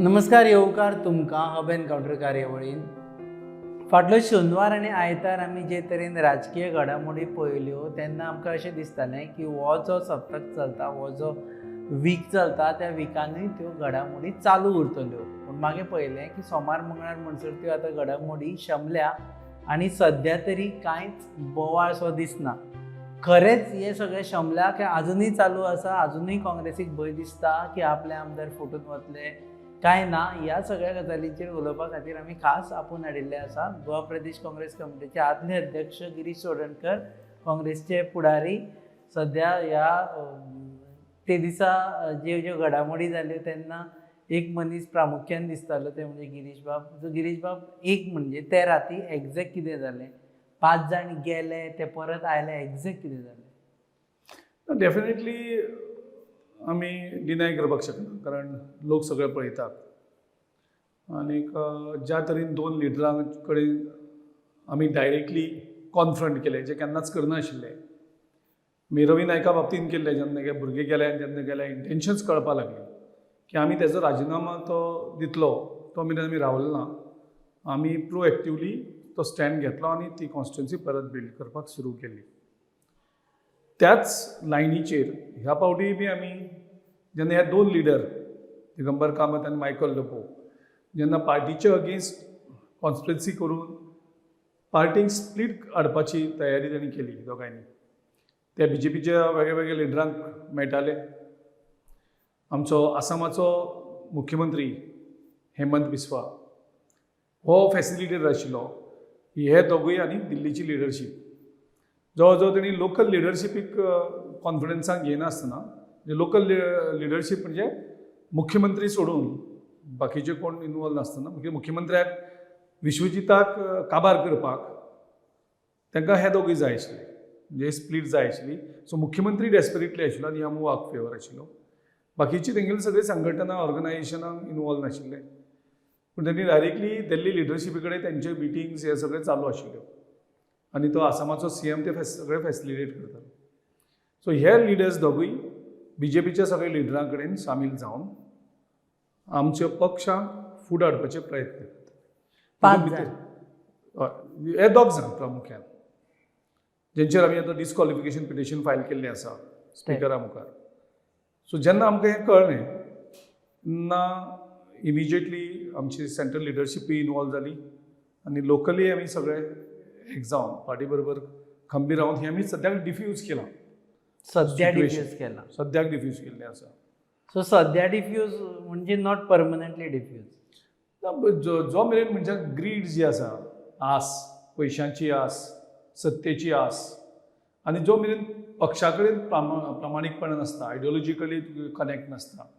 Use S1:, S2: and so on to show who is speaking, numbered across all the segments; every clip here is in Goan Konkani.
S1: नमस्कार, येवकार तुमकां हब एनकावंटर कार्यावळीन. फाटलो शेनवार आनी आयतार आमी जे तरेन राजकीय घडामोडी पळयल्यो तेन्ना आमकां अशें दिसतालें की हो जो सप्तक चलता, हो जो वीक चलता, त्या विकानूय त्यो घडामोडी चालू उरतल्यो. पूण मागीर पळयलें की सोमार मंगळार म्हणसर त्यो आतां घडामोडी शमल्या आनी सद्या तरी कांयच बोवाळ सो दिसना. खरेंच हें सगळें शमल्या काय अजुनूय चालू आसा? अजुनूय काँग्रेसीक भंय दिसता की आपले आमदार फुटून वतले काय ना? ह्या सगळ्या गजालींचेर उलोवपा खातीर आमी खास आपोवन हाडिल्ले आसा गोवा प्रदेश काँग्रेस कमिटीचे आदले अध्यक्ष गिरीश चोडणकर, काँग्रेसचे पुढारी. सद्या ह्या ते दिसा ज्यो ज्यो घडामोडी जाल्यो तेन्ना एक मनीस प्रामुख्यान दिसतालो, ते म्हणजे गिरीश बाब. सो गिरीश बाब, एक म्हणजे ते राती एग्जॅक्ट कितें जालें? पांच जाण गेले, ते परत आयले, एग्जॅक्ट कितें जालें?
S2: डेफिनेटली आमी डिनाय करपाक शकना, कारण लोक सगळे पळयतात आनीक ज्या तरेन दोन लिडरां कडेन आमी डायरेक्टली कॉन्फ्रंट केलें, जें केन्नाच करनाशिल्ले. आमी रवी नायका बाबतीन केल्लें, जेन्ना हे भुरगे गेले आनी जेन्ना गेले इंटेन्शन्स कळपाक लागली की आमी तेजो राजिनामा तो दितलो, तो मेरेन आमी रावले ना. आमी प्रोएक्टिवली तो स्टँड घेतलो आनी ती कॉन्स्टिट्युन्सी परत बिल्ड करपाक सुरू केली. त्याच लायनीचेर ह्या फावटी बी आमी जेन्ना ह्या दोन लिडर दिगंबर कामत आनी मायकल लोबो जेन्ना पार्टीचे अगेन्स्ट कॉन्स्पिरसी करून पार्टीक स्प्लीट हाडपाची तयारी तांणी केली, दोगांयनी त्या बीजेपीच्या वेगळे वेगळे लिडरांक मेळटाले. आमचो आसामाचो मुख्यमंत्री हेमंत बिस्वा हो फॅसिलिटेटर आशिल्लो. हे दोगूय आनी दिल्लीची लिडरशीप जवळ जवळ तेणी लोकल लिडरशिपीक कॉन्फिडन्सान घेयनासतना, म्हणजे लोकल लिडरशीप म्हणजे मुख्यमंत्री सोडून बाकीचे कोण इनवॉल्व नासतना, म्हणजे मुख्यमंत्र्याक विश्वजिताक काबार करपाक तांकां हे दोगूय जाय आशिल्ले, म्हणजे स्प्लीट जाय आशिल्ली. सो मुख्यमंत्री डेस्परेटली आशिल्लो आनी ह्या मुवाक फेवर आशिल्लो. बाकीची तेंगेली सगळी संघटना, ऑर्गनायझेशनां इनवॉल्व नाशिल्ले, पूण तेणी डायरेक्टली दिल्ली लिडरशिपी कडेन तेंचे मिटिंग्स हे सगळे चालू आशिल्ल्यो आनी तो आसामाचो सीएम ते सगळे फॅसिलिटेट करतालो. सो हे लिडर्स दोगूय बीजेपीच्या सगळ्या लिडरां कडेन सामील जावन आमच्या पक्षाक फुडें हाडपाचे प्रयत्न करतात.
S1: पांच जाण?
S2: हय, हे दोग जाण प्रामुख्यान, जेंचेर आमी आतां डिस्कॉलिफिकेशन पिटिशन फायल केल्लें आसा स्पिकरा मुखार. सो जेन्ना आमकां हें कळ्ळें तेन्ना इमिजिएटली आमची सेंट्रल लिडरशिपूय इनवॉल्व जाली आनी लोकली आमी सगळे एक जावन पार्टी बरोबर खंबीर रावन हें आमी सद्याक डिफ्यूज केलां.
S1: सद्या
S2: Situation.
S1: Diffuse केला?
S2: सद्याक डिफ्यूज केल्लें आसा.
S1: सो सद्या डिफ्यूज म्हणजे not permanently diffuse?
S2: ना, जो जो मेरेन मनशाक ग्रीड जी आसा, आस, पयशांची आस, सत्तेची आस आनी जो मेरेन पक्षा कडेन प्रामाणीकपणान नासता, आयडियोलॉजिकली कनेक्ट नासता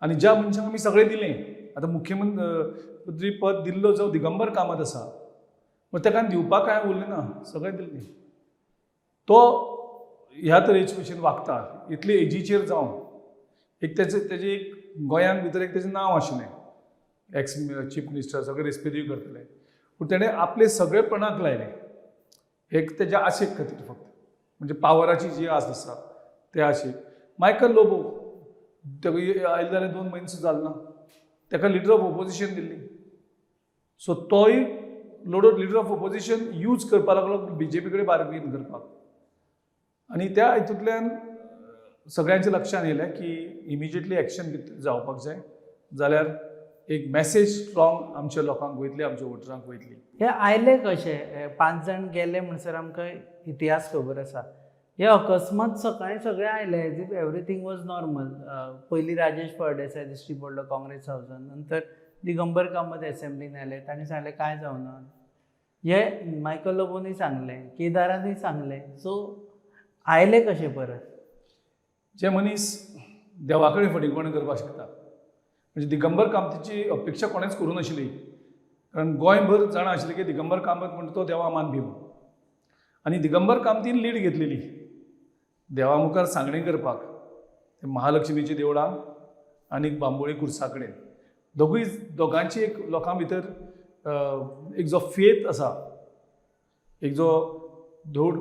S2: आनी ज्या मनशांक आमी सगळें दिलें, आतां मुख्यमंत्री पद दिल्लो जो दिगंबर कामत आसा, मग ताका दिवपाक कांय उरलें ना, सगळें दिल्लें. तो ह्या तरेचे भशेन वागता इतले एजीचेर जावन, एक तेजें तेजें एक गोंयांत भितर एक तेजें नांव आशिल्लें, एक्स चीफ मिनिस्टर, सगळे रेस्पेदूय करतले, पूण तेणें आपले सगळे पणाक लायले एक तेज्या आशेक खातीर फक्त, म्हणजे पावराची जी आस आसा ते आशेक. मायकल लोबो ताका आयले जाल्यार 2 म्हयने सुद्दां जाले ना, ताका leader of opposition Delhi. So तोय लोडो लिडर ऑफ ओपोजिशन यूज करपाक लागलो बीजेपी कडेन बार्गेन करपाक आनी त्या हितूंतल्यान सगळ्यांच्या लक्षांत येयलें की इमिजिएटली एक्शन कितें जावपाक जाय, जाल्यार एक मॅसेज स्ट्रॉंग आमच्या लोकांक वयतली, आमच्या वोटरांक वयतली.
S1: हे आयले कशे? हे पांच जाण गेले म्हणसर आमकां इतिहास खबर आसा. हे अकस्मात सकाळी सगळे आयले as if everything was normal. पयलीं राजेश फळदेसाय दिश्टी पडलो काँग्रेस हावसान, नंतर दिगंबर कामत एसेंब्लीन आयले, तांणी सांगलें कांय जावना. हे मायकल लोबोनूय सांगलें, केदारानूय सांगलें. सो आयले कशे परत?
S2: जे मनीस देवा कडेन फटींगपणां करपाक शकता, म्हणजे दिगंबर कामतीची अपेक्षा कोणेच करूं नाशिल्ली, कारण गोंयभर जाणा आशिल्लें की दिगंबर कामत म्हणटा तो देवा मानपी म्हणून. आनी दिगंबर कामतीन लीड घेतलेली देवा मुखार सांगणें करपाक ते महालक्ष्मीच्या देवळान आनी बांबोळी खुर्सा कडेन. दोगूय दोगांची एक लोकां भितर एक जो फेथ आसा, एक जो धोड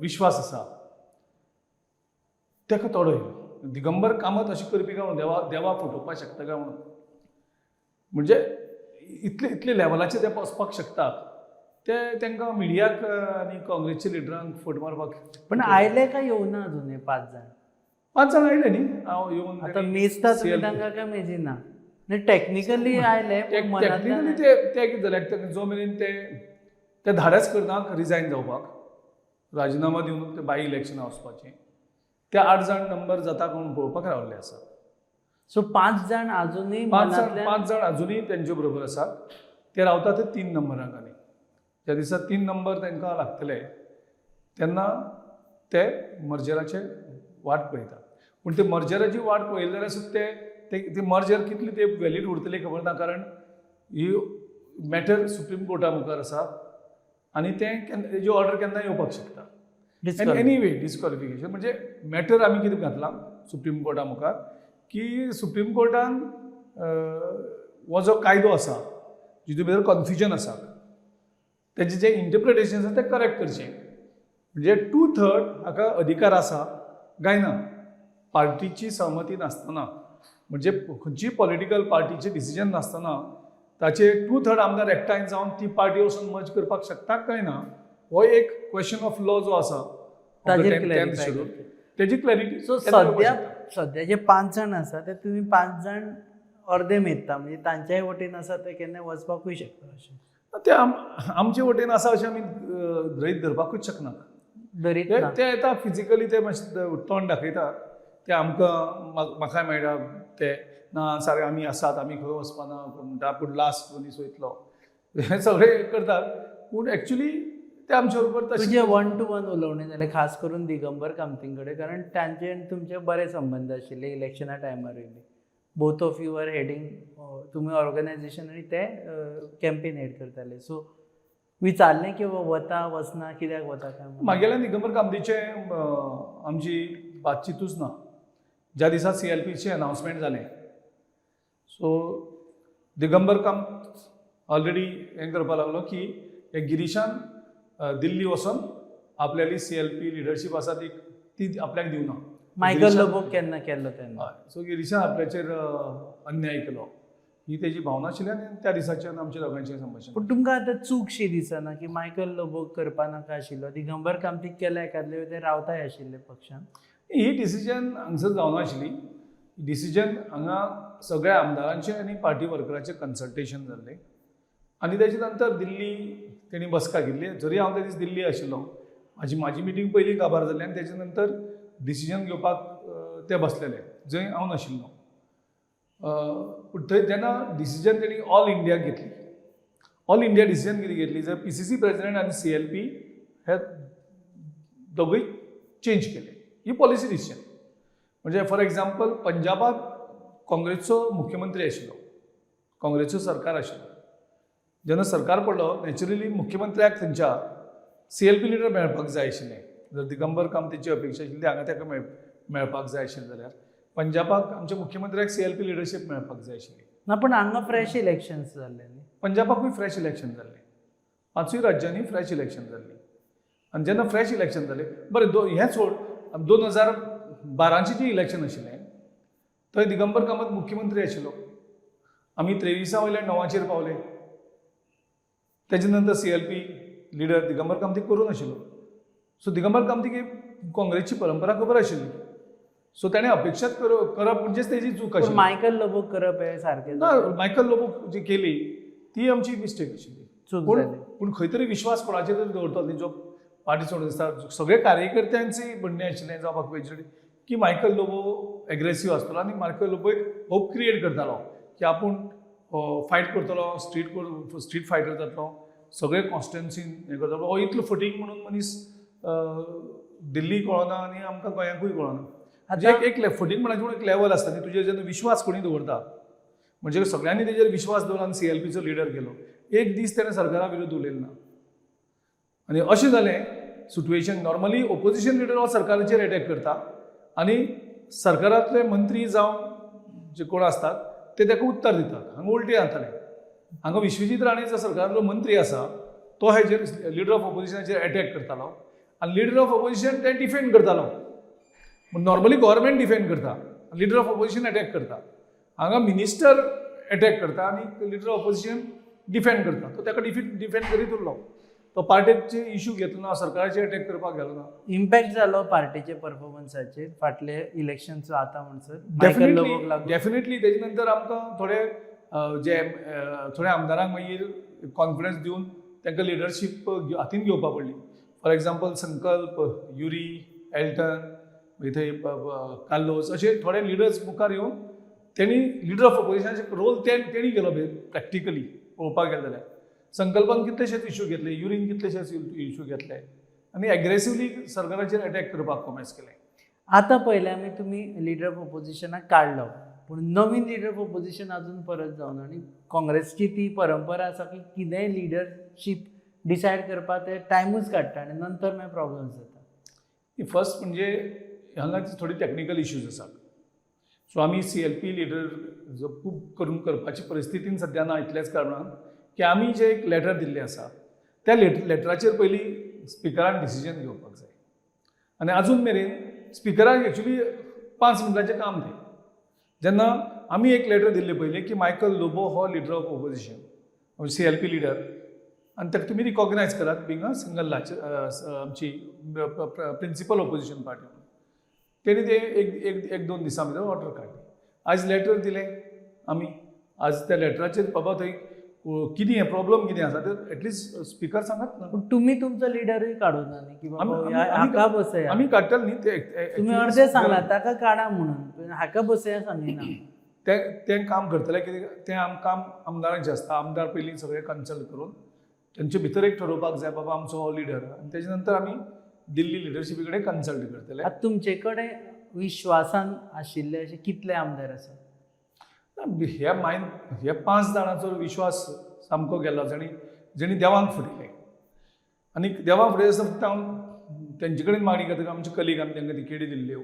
S2: विश्वास आसा, ताका तोडो येयलो. दिगंबर कामत अशें करपी काय म्हणून, देवा देवा फटोवपाक शकता काय म्हणून. म्हणजे इतले इतले लेवलाचेर ते वचपाक शकतात, ते तांकां मिडियाक आनी काँग्रेसच्या लिडरांक फट मारपाक.
S1: पण आयले काय येवना अजून हे 5 जाण?
S2: 5 जाण आयले न्ही, हांव येवन
S1: आता मेजता तुमी
S2: CLP.
S1: तांकां काय मेजिना? टेक्निकली आयले पण मनांतल्यान
S2: टॅक्निकली ते ते कितें जालें, जो मेरेन ते ते धाडस करना रिजायन जावपाक, राजिनामा दिवन ते बाय इलेक्शनाक वचपाचें, ते 8 जाण नंबर जाता कोण पळोवपाक रावल्ले आसा.
S1: सो 5 जाण अजूनय
S2: 5 जाण
S1: मनांतल्यान
S2: 5 जाण अजुनूय तेंचे बरोबर आसात. ते रावता ते 3 नंबराक आनी ज्या दिसा 3 नंबर तांकां लागतले तेन्ना ते मर्जराचे वाट पळयतात. पूण ते मर्जराची वाट पळयली जाल्यार सुद्दां ते ते मर्जर कितली ते व्हॅलीड उरतली खबर ना, कारण ही मॅटर सुप्रीम कोर्टा मुखार आसा आनी तें केन्ना तेजी ऑर्डर केन्ना येवपाक शकता.
S1: Disqualify.
S2: एनी वे डिस्क्वॉलिफिकेशन म्हणजे मॅटर आमी कितें घातलां सुप्रीम कोर्टा मुखार की सुप्रीम कोर्टान हो जो कायदो आसा जितून भितर कन्फ्युजन आसा तेजें जें इंटरप्रिटेशन आसा तें करेक्ट करचें. म्हणजे 2/3 हाका अधिकार आसा काय ना पार्टीची सहमती नासतना, म्हणजे खंयचीय पॉलिटिकल पार्टीचें डिसिजन नासतना ताचे 2/3 आमदार एकठांय जावन ती पार्टी वचून मर्ज करपाक शकता काय ना, हो एक क्वेश्चन ऑफ लॉ जो आसा
S1: ताजेर
S2: tenth
S1: clarify
S2: schedule,
S1: करचें.
S2: तेजी क्लॅरिटी.
S1: सो सद्या सद्या जे 5 जाण आसा ते तुमी 5 जाण अर्दे मेजता, म्हणजे तांच्याय वटेन आसा ते केन्ना वचपाकूय शकता अशें?
S2: ते आमचे वटेन आसा अशें आमी गृहीत धरपाकूच शकना.
S1: धरीत
S2: ते
S1: ना.
S2: ते येता फिजिकली, ते मातशे तोंड दाखयता ते आमकां, म्हाकाय मेळटा ते ना सारके आमी आसात, आमी खंय वचपाना म्हणटा, पूण लास्ट मनीस वयतलो, हें सगळें करतात. पूण एक्चुली ते आमचे बरोबर तशें.
S1: तुजें 1 to 1 उलोवणें जालें खास करून दिगंबर कामतीं कडेन, कारण तांचे आनी तुमचे बरे संबंद आशिल्ले इलेक्शना टायमारूय बी, both of you are heading तुमी ऑर्गनायजेशन आनी ते कॅम्पेन हेड करताले. सो विचारलें की वता वचना कित्याक वता काय म्हणून?
S2: मागेल्या दिगंबर कामतीचें आमची बातचितूच ना ज्या दिसा CLPचें अनावन्समेंट जालें. सो दिगंबर कामत ऑलरेडी हें करपाक लागलो की हे गिरीशान दिल्ली वचोन आपल्याली CLP leadership आसा ती ती आपल्याक दिवना.
S1: मायकल लोबो केन्ना केल्लो तेन्ना.
S2: हय, सो गिरीशान आपल्याचेर अन्याय केलो ही तेजी भावना आशिल्ली आनी त्या दिसाच्यान आमच्या दोगांचें संभाशण.
S1: पूण तुमकां आतां चूक शी दिसना की मायकल लोबो करपा नाका आशिल्लो, दिगंबर कामतीक केल्या एकादले वेळ ते रावताय आशिल्ले पक्षान?
S2: ही डिसिजन हांगसर जावना आशिल्ली. डिसिजन हांगा सगळ्या आमदारांचें आनी पार्टी वर्कराचें कन्सल्टेशन जाल्लें आनी तेजे नंतर दिल्ली तेणी बसका घेतली. जरी हांव त्या दीस दिल्ली आशिल्लो, म्हाजी मिटींग पयलीं काबार जाली आनी तेजे नंतर डिसिजन घेवपाक ते बसलेले जंय हांव नाशिल्लो. पूण थंय जेन्ना डिसिजन तेणी ऑल इंडिया घेतली, ऑल इंडिया डिसिजन कितें घेतली, जर PCC president आनी CLP हे दोगूय चेंज केले, ही पॉलिसी डिसिजन. म्हणजे फॉर एग्जाम्पल पंजाबाक काँग्रेसचो मुख्यमंत्री आशिल्लो, काँग्रेसचो सरकार आशिल्लो. जेन्ना सरकार पडलो नॅचरली मुख्यमंत्र्याक थंयच्या CLP leader मेळपाक जाय आशिल्लें. जर दिगंबर कामतीची अपेक्षा आशिल्ली हांगा ताका मेळपाक जाय आशिल्लें जाल्यार पंजाबाक आमच्या मुख्यमंत्र्याक CLP leadership मेळपाक जाय आशिल्ली.
S1: ना, पण हांगा फ्रेश इलेक्शन्स जाल्ले न्ही?
S2: पंजाबाकूय फ्रेश इलेक्शन जाल्लें, 5 राज्यांनी फ्रेश इलेक्शन जाल्लीं. आनी जेन्ना फ्रेश इलेक्शन जालें, बरें हें सोड, 2012चें जें इलेक्शन आशिल्लें थंय दिगंबर कामत मुख्यमंत्री आशिल्लो. आमी 23 वयल्यान 9 पावले. तेजे नंतर CLP leader Digambar कामतीक करूं नाशिल्लो. सो दिगंबर कामतीक ही काँग्रेसची परंपरा खबर आशिल्ली. सो ताणें अपेक्षाच करप म्हणजेच तेजी चूक
S1: पूण
S2: आशिल्ली.
S1: मायकल लोबो करप हें सारकें
S2: ना, मायकल लोबो जी केली ती आमची मिस्टेक आशिल्ली.
S1: चूक
S2: पूण
S1: जाली.
S2: पूण खंय तरी विश्वास कोणाचेर तरी दवरतलो न्ही, जो पार्टी सोडून दिसता. सगळे कार्यकर्त्यांची म्हणणें आशिल्लें जावं म्हाका की मायकल लोबो एग्रेसीव आसतलो आनी मायकल लोबो एक होप क्रिएट करतालो की आपूण फायट करतलो, स्ट्रीट फायटर जातलो, सगळे कॉन्स्टिट्युन्सीन हें करतलो. हो इतलो फटींग म्हणून मनीस दिल्ली कळना आनी आमकां गोंयांकूय कळना. म्हणजे एक फटींग म्हणाची म्हणून एक लेवल आसता न्ही, तुजेर जेन्ना विश्वास कोणी दवरता, म्हणजे सगळ्यांनी तेजेर विश्वास दवरून आनी CLPचो लिडर केलो, एक दीस तेणें सरकारा विरुद्ध उलयलें ना. आनी अशें जालें सिट्युएशन, नॉर्मली ओपोजिशन लिडर हो सरकाराचेर एटॅक करता आनी सरकारांतले मंत्री जावं जे कोण आसतात ते ताका उत्तर दितात. हांगा उल्टें जातालें. हांगा विश्वजीत राणे जो सरकारांतलो मंत्री आसा तो हेजेर लिडर ऑफ ओपोजिशनाचेर एटॅक करतालो आनी लिडर ऑफ ओपोजिशन ते डिफेंड करतालो. नॉर्मली गव्हर्मेंट डिफेंड करता, लिडर ऑफ ओपोजिशन एटॅक करता. हांगा मिनिस्टर एटॅक करता आनी लिडर ऑफ ऑपोजिशन डिफेंड करता. तो ताका डिफेंड करीत उरलो, तो पार्टेचे इशू घेतलो ना, सरकाराचेर अटॅक करपाक गेलो ना.
S1: इम्पॅक्ट जालो पार्टीचे परफॉर्मन्साचेर फाटले इलेक्शन्स आतां म्हणसर मायकल लोबोक लागून?
S2: डेफिनेटली. तेजे नंतर आमकां थोडे जे थोड्या आमदारांक मागीर कॉन्फिडन्स दिवन तांकां लिडरशीप हातीन घेवपा पडली. फॉर एग्जाम्पल संकल्प, युरी, एल्टन, मागीर थंय कार्लोस, अशे थोडे लिडर्स मुखार येवन तेणी लिडर ऑफ ऑपोजिशनाचे रोल तेणी केलो. प्रॅक्टिकली पळोवपाक गेले जाल्यार संकल्पान कितलेशेच इशू घेतले, युरीन कितलेशेच इशू घेतले आनी एग्रेसिवली सरकाराचेर अटॅक करपाक कॉमेस केलें.
S1: आतां पळयलें आमी, तुमी लिडर ऑफ ऑपोजिशनाक काडलो, पूण नवीन लिडर ऑफ ऑपोजिशन अजून परत जावना आनी काँग्रेसची ती परंपरा आसा की कितेंय लिडरशीप डिसायड करपाक ते टायमूच काडटा आनी नंतर मागीर प्रॉब्लम्स जाता.
S2: फर्स्ट म्हणजे हांगा थोडी टॅक्निकल इश्यूज आसात. सो आमी सीएलपी लिडर जो खूब करून करपाची परिस्थितीन सद्या ना, इतल्याच कारणान की आमी जे एक लेटर दिल्लें आसा त्या लेटराचेर पयलीं स्पिकरान डिसिजन घेवपाक जाय आनी आजून मेरेन स्पिकराक एक्चुली 5 मिनटाचें काम तें. जेन्ना आमी एक लेटर दिल्लें पयलीं की मायकल लोबो हो leader of opposition, CLP leader, आनी ताका तुमी रिकॉग्नायज करात बींग अ सिंगल लार्ज आमची प्रिंसिपल ऑपोजिशन पार्टी म्हणून, तेणी ते एक एक एक दोन दिसां भितर ऑर्डर काडली. आयज लेटर दिलें आमी. आज त्या लेटराचेर बाबा थंय कितें हें प्रॉब्लम कितें आसा तें एटलिस्ट स्पिकर सांगात ना.
S1: पूण तुमी तुमचो लिडरूय काडूना न्ही की बाबा हाका बसया.
S2: आमी काडटले न्ही ते.
S1: तुमी अर्दे सांगला ताका काडा म्हणून, पूण हाका बसया सांगिना.
S2: तें तें काम करतले कित्याक तें काम आमदारांचें आसता. आमदार पयलीं सगळे कन्सल्ट करून तेंचे भितर एक ठरोवपाक जाय, बाबा आमचो हो लिडर, आनी तेजे नंतर आमी दिल्ली लिडरशिपी कडेन कन्सल्ट करतले.
S1: आतां तुमचे कडेन विश्वासान आशिल्ले अशे कितले आमदार आसात?
S2: ह्या मायन ह्या पांच जाणांचो विश्वास सामको गेलो, जाणी जेणी देवांक फटयलें. आनी देवांक फटयलें आसतना फक्त हांव तेंचे कडेन मागणी करता, आमचे कलीग आमी तांकां तिकेटी दिल्ल्यो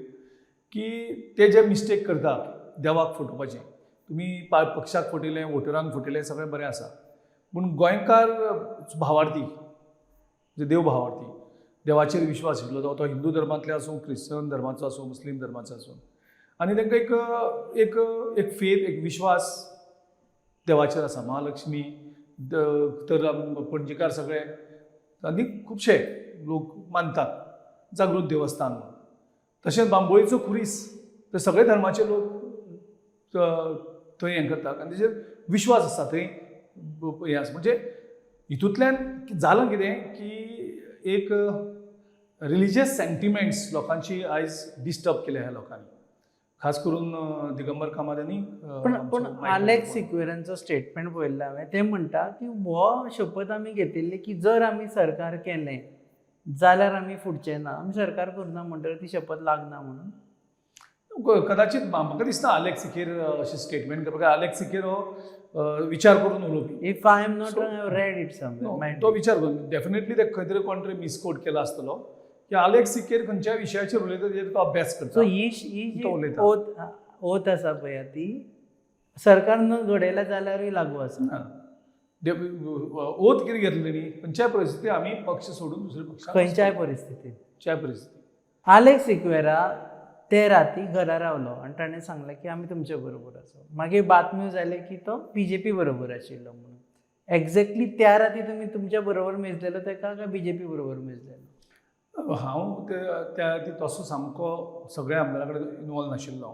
S2: की ते जे मिस्टेक करतात देवाक फटोवपाचें, तुमी पक्षाक फटयलें, वोटरांक फटयलें, सगळें बरें आसा, पूण गोंयकार भावार्थी, जे देव भावार्थी, देवाचेर विश्वास आशिल्लो, तो हिंदू धर्मांतले आसूं, क्रिश्चन धर्माचो आसूं, मुस्लीम धर्माचो आसूं, आनी तांकां एक एक एक फेथ, एक विश्वास देवाचेर आसा. महालक्ष्मी तर पणजीकार सगळे आनी खुबशे लोक मानतात जागृत देवस्थान म्हणून. तशेंच बांबोळीचो खुरीस तर सगळे धर्माचे लोक थंय हें करतात आनी तेजेर विश्वास आसा थंय हें आसा. म्हणजे हितूंतल्यान जालां कितें की एक रिलिजियस सेंटिमेंट्स लोकांची आयज डिस्टर्ब केल्या ह्या लोकांनी, खास करून दिगंबर कामत आनी
S1: पण
S2: आमचो
S1: पण
S2: मायकल
S1: आलेक्स
S2: लोबो.
S1: सिक्वेरांचो स्टेटमेंट पळयल्लो हांवें, ते म्हणटा की हो शपथ आमी घेतिल्ली की जर आमी सरकार केलें जाल्यार आमी फुटचे ना, आमी सरकार करना म्हणटकीर ती शपथ लागना म्हणून.
S2: कदाचित म्हाका दिसना आलेक्स सिकेर अशें स्टेटमेंट करपाक. आलेक्स सिकेर हो विचार करून उलोवपी.
S1: If I am not
S2: So-
S1: wrong, I read it
S2: No,
S1: somewhere.
S2: तो विचार करून डेफिनेटली ते खंय तरी कोण तरी मिसकोट केला आसतलो की आलेक्स सिकेर खंयच्याय विशयाचेर उलयता तेजेर तो अभ्यास
S1: सो
S2: करता.
S1: ही ही जी
S2: तो उलयता.
S1: ओथ ओथ आसा पळय ती सरकार न घडयल्या जाल्यारूय लागू आसा.
S2: ना. ओथ कितें घेतली तेणी, खंयच्याय परिस्थिती आमी पक्ष सोडून दुसऱ्या पक्षाक
S1: खंयच्याय परिस्थितीत.
S2: खंयच्याय परिस्थिती.
S1: आलेक्स सिक्वेरा ते राती घरा रावलो आनी ताणें सांगलें की आमी तुमचे बरोबर आसा. मागीर बातम्यो जाले की तो बीजेपी बरोबर आशिल्लो म्हणून. एग्जॅक्टली त्या राती तुमी तुमच्या बरोबर मेजलेलो ताका काय बीजेपी बरोबर मेजलेलो?
S2: हांव त्या ती तसो सामको सगळ्या आमदारा कडेन इनवॉल्व नाशिल्लो,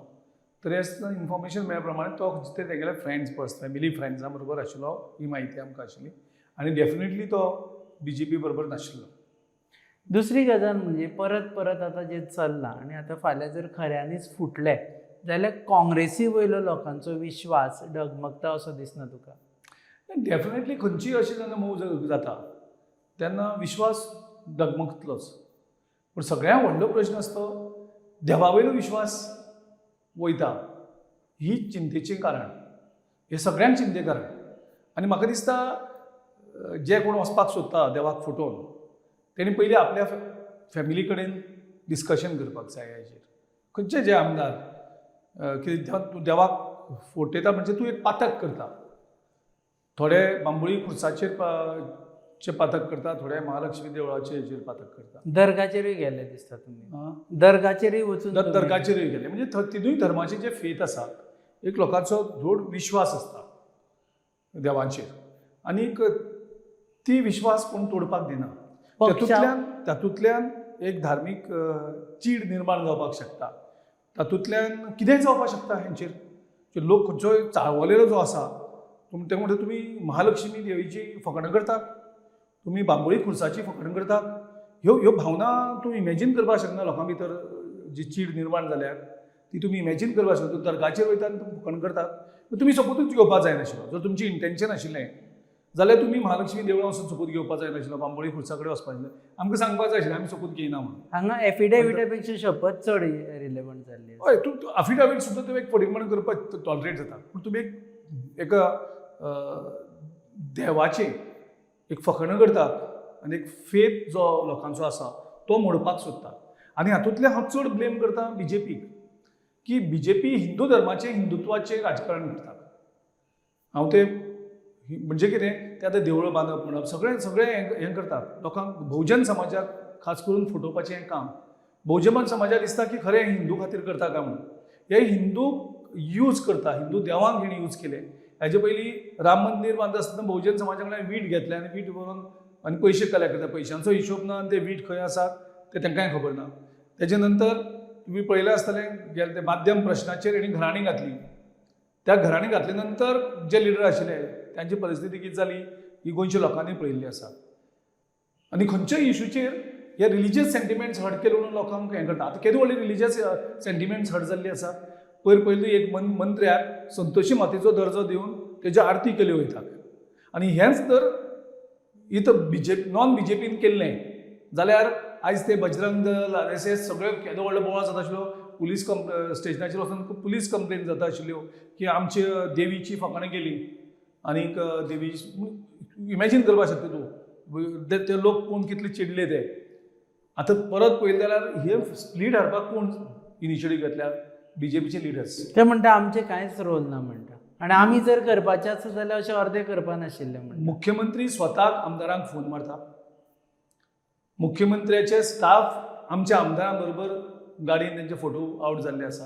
S2: तरी आसतना इन्फॉर्मेशन मेळ्ळ्या प्रमाणे तो जिते तेगेले फ्रेंड्स, फॅमिली फ्रेंड्सां बरोबर आशिल्लो ही म्हायती आमकां आशिल्ली आनी डेफिनेटली तो बीजेपी बरोबर नाशिल्लो.
S1: दुसरी गजाल म्हणजे परत परत आतां जें चल्लां आनी आतां फाल्यां जर खऱ्यांनीच फुटलें जाल्यार काँग्रेसी वयलो लोकांचो विश्वास डगमगता असो दिसना तुका?
S2: डेफिनेटली खंयचीय अशी जेन्ना मूव जाता तेन्ना विश्वास डगमगतलोच, पूण सगळ्यांत व्हडलो प्रश्न आसता देवा वयलो विश्वास वयता, ही चिंतेचें कारण, हें सगळ्यांक चिंते कारण. आनी म्हाका दिसता जे कोण वचपाक सोदता देवाक फटोवन तेणी पयलीं आपल्या फॅमिली कडेन डिस्कशन करपाक जाय हाजेर. खंयचे जे आमदार कितें तूं देवाक फटयता म्हणजे तूं एक पातक करता. थोडे बांबोळी खुर्साचेर चे पातक करता, थोडे महालक्ष्मी देवळाचे हेजेर पातक करता.
S1: दर्गाचेरूय गेले दिसता तुमी?
S2: आं.
S1: दर्गाचेरूय वचून
S2: दर्गाचेरूय गेले म्हणजे तिनूय धर्माचे जे फेथ आसा, एक लोकांचो धोड विश्वास आसता. देवांचेर आनीक ती विश्वास कोण तोडपाक दिना. तातूंतल्यान एक धार्मीक चीड निर्माण जावपाक शकता, तातूंतल्यान कितेंय जावपाक शकता. हेंचेर लोक खंयचोय चाळवलेलो जो आसा ते म्हणटा तुमी महालक्ष्मी देवीची फकाणां करतात, तुमी बांबोळी खुर्साची फकाणां करतात. ह्यो ह्यो भावना तूं इमेजीन करपाक शकना. लोकां भितर जी चीड निर्माण जाल्या ती तुमी इमेजीन करपाक शकता. तूं दर्गाचेर वयता आनी तुमी फकाणां करतात, तुमी सोपूतच घेवपाक जायनाशिल्लो. जर तुमची इंटेन्शन आशिल्लें जाल्यार तुमी महालक्ष्मी देवळां वचून सोपूत घेवपाक जायनाशिल्लो, बांबोळी खुर्सा कडेन वचपाक आशिल्लें, आमकां सांगपाक जाय आशिल्लें आमी सोपूत घेयना म्हणून.
S1: हांगा एफिडेविटा पेक्षा शपथ चड रिलेवंट जाल्ली.
S2: हय, तूं अफिडेवीट सुद्दां तुवें एक फटींगपण करपाक टॉलरेट जाता, पूण तुमी एक देवाचें एक फकाणां करतात आनी एक फेथ जो लोकांचो आसा तो मोडपाक सोदतात. आनी हातूंतलें हांव चड ब्लेम करता बीजेपीक, की बीजेपी हिंदू धर्माचें हिंदुत्वाचें राजकारण करता. हांव ते म्हणजे कितें ते आतां देवळां बांदप म्हणप सगळें सगळें हें करतात लोकांक, भोवजन समाजाक खास करून फटोवपाचें हें काम. भोवजन समाजाक दिसता की खरें हिंदू खातीर करता काय म्हणून. हे हिंदू यूज करता, हिंदू देवांक हेणी यूज केले. हेजे पयलीं राम मंदीर बांदता आसतना भोवजन समाजा कडल्यान वीट घेतले आनी वीट व्हरून आनी पयशे कलेक्ट करता. पयशांचो हिशोब ना आनी ते वीट खंय आसात ते तांकांय खबर ना. तेजे नंतर तुमी पळयलें आसतलें गेले ते माध्यम प्रश्नाचेर हेणी घराणीं घातली. त्या घराणीं घातले नंतर जे लिडर आशिल्ले तांची परिस्थिती कितें जाली ही गोंयच्या लोकांनी पळयल्ली आसा. आनी खंयच्याय इशूचेर हे रिलिजियस सेंटिमेंट्स हर्ट केले म्हणून लोकांक हें करता. आतां केदी व्हडली रिलिजियस सेंटिमेंट्स हर्ट जाल्ली आसा. पयर पयलीं एक मंत्र्याक संतोशी मातेचो दर्जो दिवन तेज्यो आरती केल्यो वयतात. आनी हेंच तर इथं बीजेपी नॉन बीजेपीन केल्लें जाल्यार आयज ते बजरंग दल RSS सगळे केदो व्हडलो बोवाळ जाता आशिल्लो. पुलीस स्टेशनाचेर वचून पुलीस कंप्लेन जाता आशिल्ल्यो की आमच्या देवीची फकाणां केली. आनीक देवी इमेजीन करपाक शकता तूं ते लोक कोण कितले चिडले ते. आतां परत पळयलें जाल्यार हे स्प्लीट हाडपाक कोण इनिशिएटीव घेतल्या, बीजेपीचे लिडर्स.
S1: ते म्हणटा आमचे कांयच रोल ना म्हणटा, आनी आमी जर करपाचें आसा जाल्यार अशें अर्दें करपा नाशिल्लें म्हणटा.
S2: मुख्यमंत्री स्वताक आमदारांक फोन मारता, मुख्यमंत्र्याचे स्टाफ आमच्या आमदारां बरोबर गाडयेन तेंचे फोटो आवट जाल्ले आसा.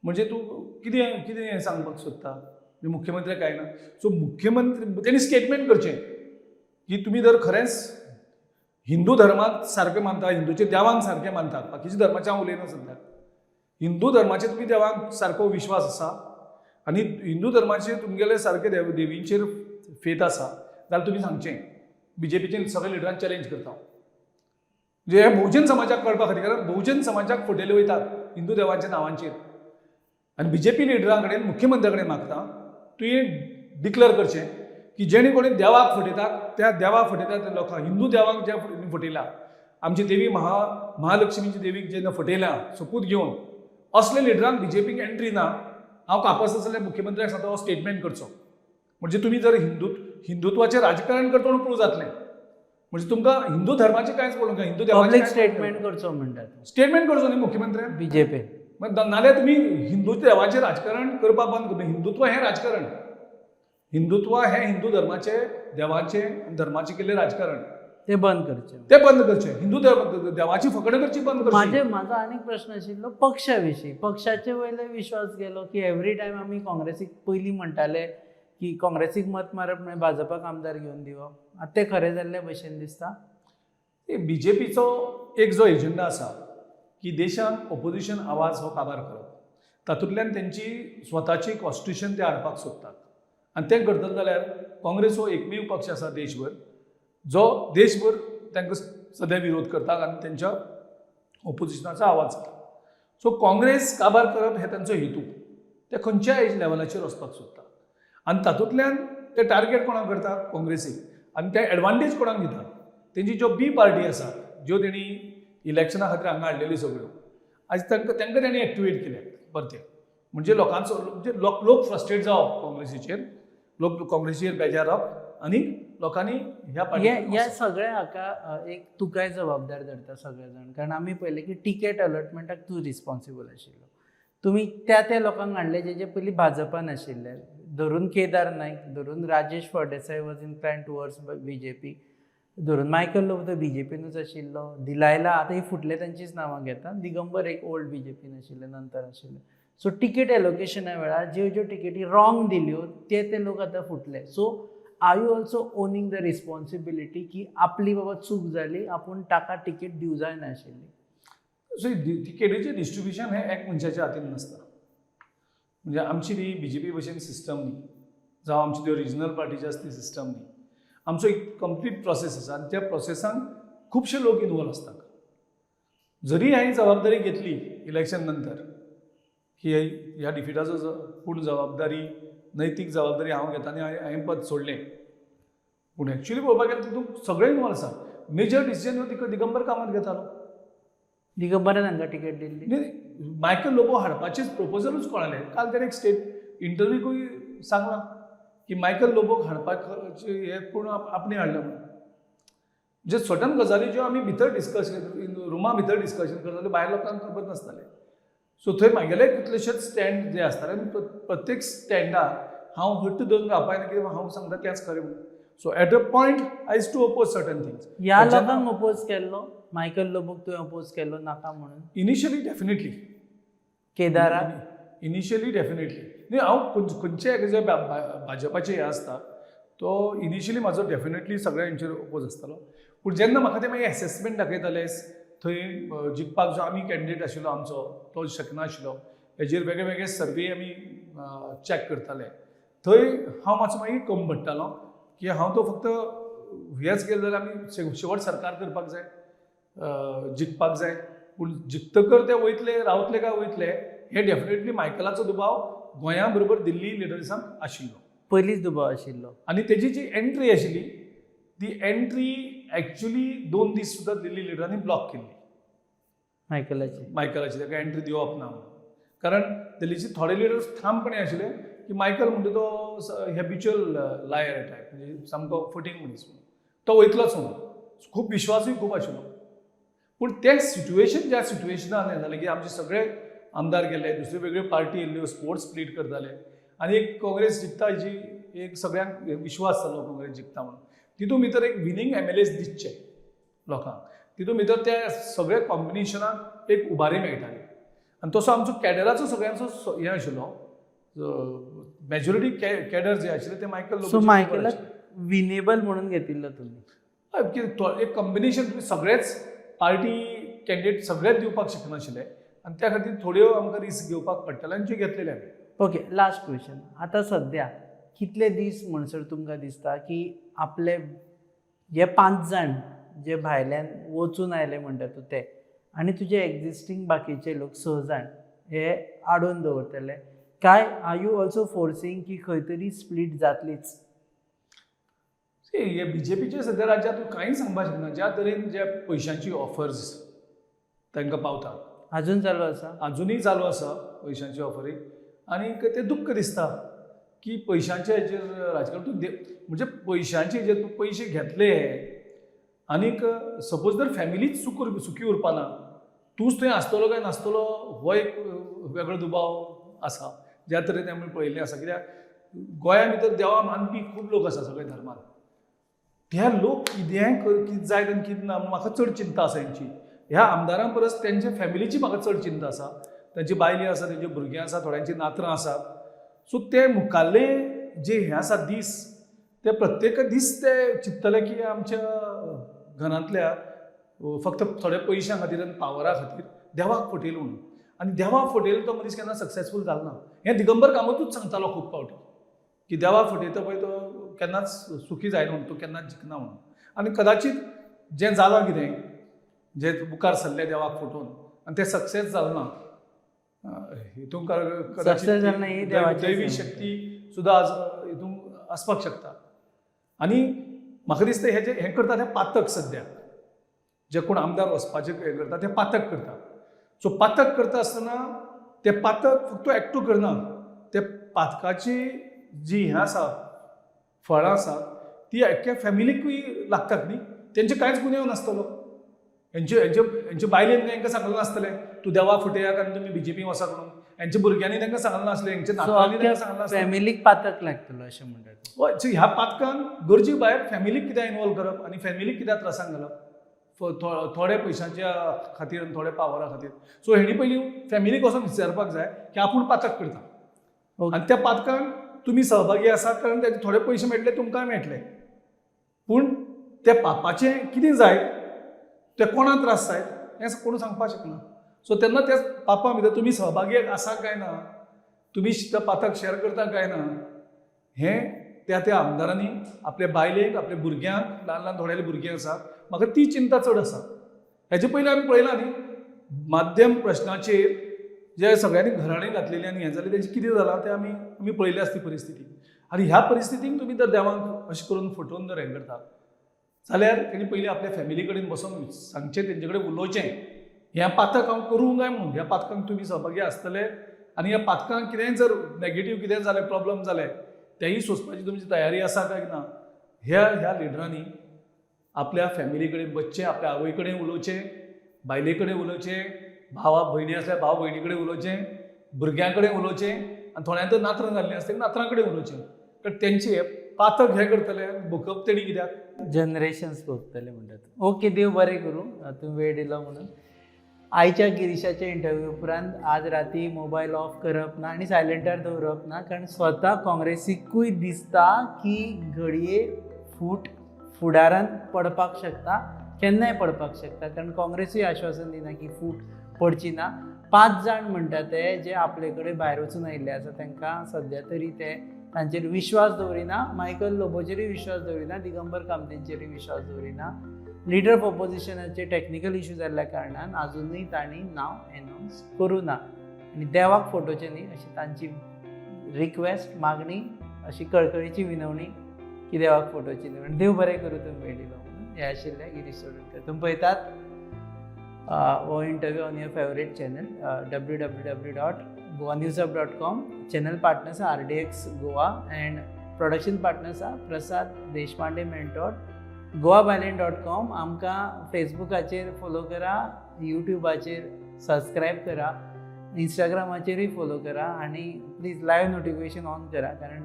S2: म्हणजे तूं कितें कितें सांगपाक सोदता, मुख्यमंत्री काय ना. सो मुख्यमंत्री तेणी स्टेटमेंट करचें की तुमी जर खरेंच हिंदू धर्माक सारकें मानता, हिंदूच्या देवांक सारकें मानतात, बाकीच्या धर्माचें हांव उलयना सद्याक, हिंदू धर्माचे तुमी देवांक सारको विश्वास आसा आनी हिंदू धर्माचे तुमगेले सारके देवींचेर फेथ आसा जाल्यार तुमी सांगचें. बीजेपीचे सगळे लिडरांक चॅलेंज करता हांव, म्हणजे हे भोवजन समाजाक कळपा खातीर, कारण भोवजन समाजाक फटयले वयतात हिंदू देवांच्या नांवांचेर. आनी बीजेपी लिडरां कडेन मुख्यमंत्र्या कडेन मागता तुवें डिक्लेअर करचें की जेणे कोणी देवाक फटयतात त्या देवाक फटयतात त्या लोकांक, हिंदू देवाक जे फटयला, आमची देवी महालक्ष्मीची देवीक जेन्ना फटयला सोपूत घेवन, असले लिडरांक बीजेपीक एंट्री ना. हांव कापास जाल्यार मुख्यमंत्र्याक सांगता हो स्टेटमेंट करचो. म्हणजे तुमी जर हिंदुत्वाचें राजकारण करता म्हणून प्रूव जातलें, म्हणजे तुमकां हिंदू धर्माचें कांयच पडूंक ना, हिंदू देवाचें
S1: पब्लीक स्टेटमेंट करचो म्हणटात
S2: स्टेटमेंट करचो न्ही मुख्यमंत्र्यान
S1: बीजेपी.
S2: नाल्यार तुमी हिंदू देवाचें राजकारण करपाक बंद करता. हिंदुत्व हें राजकारण, हिंदुत्व हें हिंदू धर्माचें देवाचें धर्माचें केल्लें राजकारण
S1: ते बंद करचें,
S2: ते बंद करचें. हिंदू देवाची फकाणां करची बंद करची.
S1: म्हाजो आनीक प्रश्न आशिल्लो पक्षा विशीं. पक्षाचे वयले विश्वास गेलो की एवरी टायम आमी काँग्रेसीक पयलीं म्हणटाले की काँग्रेसीक मत मारप म्हळ्यार भाजपाक आमदार घेवन दिवप, आतां तें खरें जाल्ले भशेन दिसता.
S2: बीजेपीचो एक जो एजेंडा आसा की देशांत ओपोजिशन आवाज हो काबार करप, तातूंतल्यान तेंची स्वताची कॉन्स्टिट्युशन ते हाडपाक सोदतात. आनी तें करतले जाल्यार काँग्रेस हो एकमेव पक्ष आसा देशभर जो देशभर तांकां सद्या विरोध करतात आनी तेंच्या ओपोजिशनाचो आवाज जाता. सो काँग्रेस काबार करप हे तांचो हेतू, ते खंयच्याय लेवलाचेर वचपाक सोदता आनी तातूंतल्यान ते टार्गेट कोणाक करता, काँग्रेसीक. आनी ते एडवांटेज कोणाक दिता, तेंची ज्यो बी पार्टी आसा ज्यो तेणी इलेक्शना खातीर हांगा हाडलेल्यो सगळ्यो, आयज तांकां तेणी एक्टिवेट केल्या परते. म्हणजे लोकांचो म्हणजे लोक फ्रस्ट्रेट जावप काँग्रेसीचेर, लोक काँग्रेसीचेर बेजार रावप आनी लोकांनी ह्या
S1: ह्या सगळ्या हाका एक तुकाय जबाबदार धरता सगळे जाण, कारण आमी पळयलें की टिकेट अलॉटमेंटाक तूं रिस्पॉन्सिबल आशिल्लो. तुमी त्या त्या लोकांक हाडले जे जे पयलीं भाजपान आशिल्ले, धरून केदार नायक, धरून Rajesh Phaldesai was incline towards BJP, धरून मायकल लोबो तो बीजेपीनूच आशिल्लो, दिलायला आतां ही फुटले तांचीच नांवां घेता, दिगंबर एक ओल्ड बीजेपीन आशिल्ले, नंतर आशिल्ले. सो टिकेट एलोकेशना वेळार ज्यो ज्यो टिकेटी रॉंग दिल्यो ते ते लोक आतां फुटले. So are you also owning the responsibility की आपली बाबा चूक जाली, आपूण ताका टिकेट दिवं जायनाशिल्ली?
S2: सो तिकेटीचें डिस्ट्रिब्युशन हें एक मनशाच्या हातीन नासता. म्हणजे आमची ती बीजेपी भशेन सिस्टम न्ही, जावं आमची त्यो रिजनल पार्टीची आसा ती सिस्टम न्ही. आमचो एक कंप्लीट प्रोसेस आसा आनी त्या प्रोसेसान खुबशे लोक इनवॉल्व आसतात. जरी हांवें जबाबदारी घेतली इलेक्शन नंतर की ह्या डिफिटाचो पूर्ण जबाबदारी, नैतीक जबाबदारी हांव घेता आनी हांवें पद सोडलें, पूण एक्चुली पळोवपाक गेल्यार तितूंत सगळे इनवॉल्व आसा. मेजर डिसिजन ह्यो दिगंबर कामत घेतालो.
S1: दिगंबरान हांकां टिकेट दिल्ली?
S2: न्ही, मायकल लोबो हाडपाचेच प्रपोजलूच कोणालें. काल ताणें एक स्टेट इंटरव्यूकूय सांगलां की मायकल लोबोक हाडपाचें हें पूण आपणें हाडलें म्हणून. म्हणजे सर्टन गजाली ज्यो आमी भितर डिस्कशन, रुमा भितर डिस्कशन करताले, भायर लोकांक खबर नासतालें. सो थंय म्हागेले कितलेशेच स्टँड जे आसताले आनी प्रत्येक स्टँडार हांव हट्ट धरून रावपाक ना कित्याक हांव सांगता तेंच खरें म्हणून. So at a point I used to oppose certain things.
S1: ह्या लोकांक अपोज केल्लो? मायकल लोबोक तुवें अपोज केल्लो नाका म्हणून?
S2: Initially definitely.
S1: केदाराक?
S2: इनिशियली डेफिनेटली न्ही. हांव खंयचे जे भाजपाचे हे आसता तो इनिशियली म्हाजो डेफिनेटली सगळ्या हेंचेर ओपोज आसतालो. पूण जेन्ना म्हाका ते मागीर एसेसमेंट दाखयताले, थंय जिखपाक जो आमी कॅन्डिडेट आशिल्लो आमचो तो शकनाशिल्लो, हेजेर वेगळे वेगळे सर्वे आमी चॅक करताले, थंय हांव मातसो मागीर कम पडटालो की हांव तो फक्त हेंच केलें जाल्यार आमी शेवट सरकार करपाक जाय, जिखपाक जाय. पूण जिखतकर ते वयतले रावतले काय वयतले हें डेफिनेटली मायकलाचो दुबाव गोंया बरोबर दिल्ली लिडर्सांक आशिल्लो.
S1: पयलींच दुबाव आशिल्लो.
S2: आनी तेजी जी एंट्री आशिल्ली ती एंट्री एक्चुली 2 दीस सुद्दां दिल्ली लिडरांनी ब्लॉक केल्ली.
S1: मायकलाची?
S2: मायकलाची ताका एंट्री दिवप ना म्हणून. कारण दिल्लीचे थोडे लिडर्स ठामपणे आशिल्ले की मायकल म्हणटा तो हॅबिच्युअल लायर टायप, म्हणजे सामको फटींग मनीस म्हणून, तो वयतलोच म्हणून खूब विश्वासूय खूब आशिल्लो. पूण तें सिट्युएशन ज्या सिट्युएशनान हें जालें की आमचे सगळे आमदार गेले, दुसऱ्यो वेगळ्यो पार्टी येयल्ल्यो, स्पोर्ट्स स्प्लीट करताले आनी एक काँग्रेस जिखता हेजी एक सगळ्यांक विश्वास जालो काँग्रेस जिखता म्हणून. तितून भितर एक विनींग एमएलएस दिसचे लोकांक, तितून भितर त्या सगळे कॉम्बिनेशनाक एक उबारी मेळटाली. आनी तसो आमचो कॅडराचो सगळ्यांचो हें आशिल्लो, मेजॉरिटी कॅडर जे आशिल्ले ते मायकल
S1: सो मायकलाक विनेबल म्हणून घेतिल्लो तुमी?
S2: हय, एक कॉम्बिनेशन तुमी सगळेच पार्टी कॅन्डिडेट सगळेच दिवपाक शकनाशिल्ले आनी त्या खातीर थोड्यो आमकां रिस्क घेवपाक पडटाले आनी ज्यो घेतलेले आमी.
S1: Okay, last question. आतां सद्या कितले दीस म्हणसर तुमकां दिसता की आपले हे 5 जाण जे भायल्यान वचून आयले म्हणटा तूं ते आनी तुजे एग्जिस्टींग बाकीचे लोक 6 जाण हे आडोवन दवरतले काय are you also forcing की खंय तरी स्प्लीट जातलीच?
S2: हे बीजेपीचे सद्या राज्यांत तूं कांय सांगपाक शकना. ज्या तरेन ज्या पयशांची ऑफर्स तांकां पावतात,
S1: अजून चालू आसा?
S2: अजुनूय चालू आसा पयशांची ऑफरी. आनीक तें दुख्ख दिसता की पयशांचे हेजेर राजकारण तूं म्हणजे पयशांचे हेजेर तूं पयशे घेतले आनीक सपोज जर फॅमिलीच सुखी उरपा ना, तूंच थंय आसतलो काय नासतलो हो एक वेगळो दुबाव आसा. ज्या तरेन आमी पळयल्लें आसा, कित्याक गोंया भितर देवा मानपी खूब लोक आसा सगळे धर्मान, ते लोक कितेंय कितें जायत आनी कितें ना म्हाका चड चिंता आसा हेंची. ह्या आमदारां परस तेंच्या फॅमिलीची म्हाका चड चिंता आसा. तेंची बायली आसा, तेंची भुरगीं आसा, थोड्यांची नातरां आसा. सो ते मुखाल्ले जे हे आसा दीस, ते प्रत्येक दीस ते चिंततले की आमच्या घरांतल्या फक्त थोड्या पयशां खातीर आनी पावरा खातीर देवाक फटयलो म्हणून. आनी देवाक फटयलो तो मनीस केन्ना सक्सेसफूल जालो ना. हें दिगंबर कामतूच सांगतालो खूब फावटी की देवाक फटयता पळय तो केन्नाच सुखी जायना म्हणून, तो केन्नाच जिखना म्हणून. आनी कदाचीत जें जालां कितें जे मुखार सरले देवाक फटोवन आनी तें सक्सेस जालें ना, हितून
S1: Success जालें ना ही देवाची
S2: दैवी शक्ती सुद्दां आज हितून आसपाक शकता. आनी म्हाका दिसता हे जे हें करता तें पातक, सद्या जे कोण आमदार वचपाचें हें करता तें पातक करता. सो पातक करता आसतना तें पातक फक्त एकटो करना, ते पातकाची जी हें आसा फळां आसा ती आख्ख्या फॅमिलीकूय लागतात न्ही. तेंचे कांयच गुन्यांव नासतलो, हेंचे हेंचे हेंचे बायलेन तांकां सांगलें नासतलें तूं देवा फटयात आनी तुमी बीजेपी वचात म्हणून, हेंच्या भुरग्यांनी तांकां सांगलें नासलें, हेंच्या नातरांनी तांकां सांगलें नासलें.
S1: फॅमिलीक पातक लागतलो अशें म्हणटात.
S2: हय, सो ह्या पातकान गरजे भायर फॅमिलीक कित्याक इनवॉल्व करप आनी फॅमिलीक कित्याक त्रासान घालप? थोड्या पयशांच्या खातीर आनी थोड्या पावरा खातीर. सो हेणी पयलीं फॅमिलीक वचोन विचारपाक जाय की आपूण पातक करता आनी त्या पातकान तुमी सहभागी आसात, कारण ताचे थोडे पयशे मेळटले, तुमकांय मेळटले, पूण त्या पापाचें कितें जायत, तें कोणा त्रास जायत हें कोण सांगपाक शकना. सो तेन्ना त्या पापा भितर तुमी सहभागी आसा काय ना, तुमी त्या पातक शेअर करता काय ना, हें त्या त्या आमदारांनी आपल्या बायलेक, आपल्या भुरग्यांक, ल्हान ल्हान थोड्यांली भुरगीं आसात, म्हाका ती चिंता चड आसा. हेजे पयलीं आमी पळयलां न्ही, माध्यम प्रश्नाचेर जे सगळ्यांनी घराणें घातलेलीं आनी हें जालें, तेजें कितें जालां तें आमी आमी पळयलें आसा ती परिस्थिती. आनी ह्या परिस्थितीन तुमी जर देवांक अशें करून फटोवन जर हें करता जाल्यार तेणी पयलीं आपल्या फॅमिली कडेन बसोन सांगचें, तेंचे कडेन उलोवचें, हें पातक हांव करूं काय म्हणून, ह्या पातकांक तुमी सहभागी आसतले आनी ह्या पातकांक कितेंय जर नेगेटीव कितेंय जालें, प्रॉब्लम जालें, तेंय सोंसपाची तुमची तयारी आसा काय ना, ह्या ह्या लिडरांनी आपल्या फॅमिली कडेन बसचें, आपल्या आवय कडेन उलोवचें, बायले कडेन उलोवचें, भावा भयणी आसल्यार भाव भयणी कडेन उलोवचें, भुरग्यां कडेन उलोवचें, आनी थोड्यांक तर नातरां जाल्लीं आसता नातरां कडेन उलोवचें, कारण तेंचें हें पातक हें करतले भोगप तेणी कित्याक
S1: जनरेशन्स भोगतले म्हणटात. ओके, देव बरें करूं, तुमी वेळ दिलो म्हणून. आयच्या गिरीशाच्या इंटरव्यू उपरांत आज राती मोबायल ऑफ करप ना आनी सायलंटार दवरप ना, कारण स्वता काँग्रेसीकूय दिसता की घडये फूट फुडारांत पडपाक शकता, केन्नाय पडपाक शकता, कारण काँग्रेसूय आश्वासन दिना की फूट पडची ना. 5 जाण म्हणटा ते जे आपले कडेन भायर वचून आयिल्ले आसा तांकां सद्या तरी ते तांचेर विश्वास दवरिना, मायकल लोबोचेरूय विश्वास दवरिना, दिगंबर कामतींचेरूय विश्वास दवरिना. लिडर ऑफ ऑपोजिशनाचे टॅक्निकल इशू जाल्ल्या कारणान आजुनूय तांणी नांव एनावन्स करूं ना आनी देवाक फटोवचें न्ही अशी तांची रिक्वेस्ट, मागणी, अशी कळकळीची विनवणी की देवाक फटोवची न्ही. देव बरें करूं, तुमी वेळ दिलो म्हणून. हे आशिल्लें गिरीश चोडणकर. तुमी पळयतात हो interview on your favourite channel www.goanewshub.com. Channel partners are RDX Goa and production partners are Prasad Deshpande mentor, goabyline.com. आमकां फेसबुकाचेर फोलो करा, यूट्यूबाचेर सबस्क्रायब करा, इंस्टाग्रामाचेरूय फोलो करा आनी प्लीज लायव्ह नोटिफिकेशन ऑन करा, कारण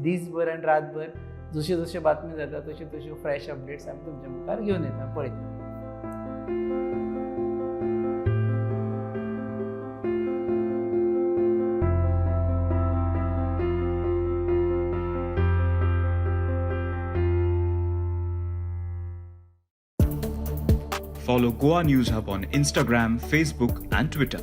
S1: दीसभर आनी रातभर जश्यो जश्यो बातम्यो जाता तश्यो तश्यो फ्रेश अपडेट्स आमी तुमच्या मुखार घेवन येता. पळयता.
S3: Follow Goa News Hub on Instagram, Facebook and Twitter.